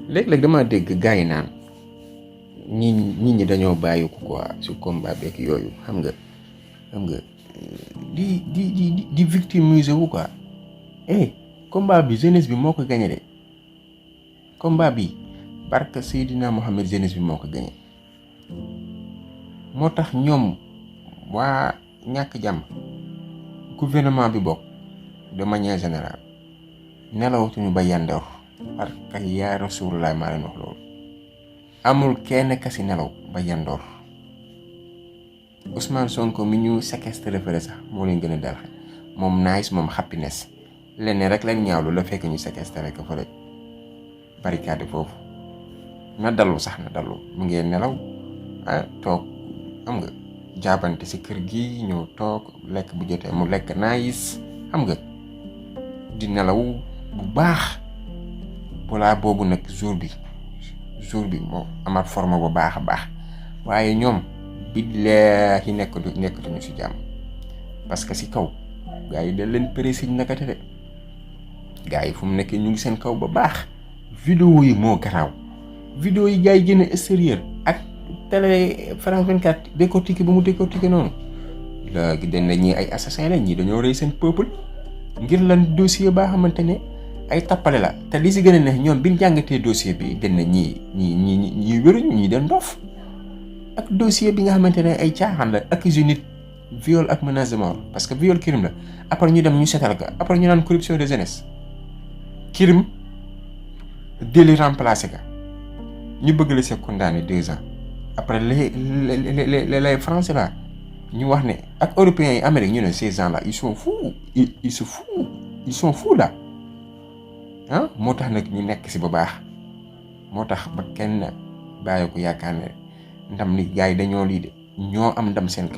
léeg-léeg dama dégg gars yi naan nit ñi dañoo bàyyi ko quoi su combat beeg yooyu xam nga di victimiser wu quoi combat bi jeunesse bi moo ko gagné de combat bi barka Seydina Mohamed jeunesse bi moo ko gagné moo tax ñoom waa ñàkk jàmm gouvernement bi bokk de manière générale nelawatuñu ba yandoor parce que yaa Rasulullah maa leen wax loolu amul kenn kasi nelaw ba yandoor Ousmane Sonko mi ñu séquestré fële sax moo leen gën a dal moom nice moom happiness lenn rek lañ ñaawlu la fekk ñu séquestré ko fële barricade foofu na dallu sax na dallu mu ngi nelaw toog xam nga jaabante si kër gi ñëw toog lekk bu jotee mu lekk nice xam nga di nelaw bu baax balaa boobu nag jour bi moo amaat forme bu baax a baax waaye ñoom billaahi nekkatuñu si jàmm parce que si kaw gars yi da leen présigne nakate de gars yi fu mu nekkee ñu ngi seen kaw ba baax vidéo yi moo garaaw vidéo yi gars yi génn extérieur ak télé France 24 décortiqué bu mu décortiqué noonu léegi dañ ne ñii ay assassin la ñii dañoo rey seen peuple ngir lan dossier baa xamante ne ay tappale la te li si gën a neex ñoom bi ñu jàngatee dossier bi dañ ne ñii wéruñu ñii den dof ak dossier bi nga xamante ne ay caaxaan la accusé nit viol ak menace de mort parce que viol crime la après ñu dem ñu setal ka après ñu naan corruption de jeunesse crime délit remplacé ka ñu bëgg la see condamné 2 ans après les français là ñu wax ne ak européens yi Amérique ñu ne ces gens là ils sont fous là moo tax nag ñu nekk si bu baax moo tax ba kenn bàyyi ko yaakaar ne ndam li gars yi dañoo lii de ñoo am ndam seen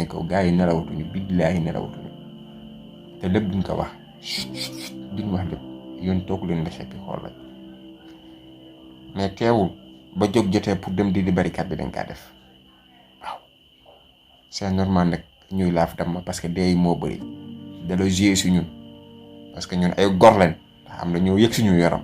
kaw gars yi nelawatuñu billaahi nelawatuñu te lépp duñ ko wax duñ wax lépp yoon toog leen la seppi xool la mais teewul ba jóg jotee pour dem di barricade bi dañ kaa def waaw c'est normal nag ñuy laaf dam ma parce que dee moo bëri da la jouer si ñun parce que ñun ay gor lañ xam na ñoo yëg suñu yaram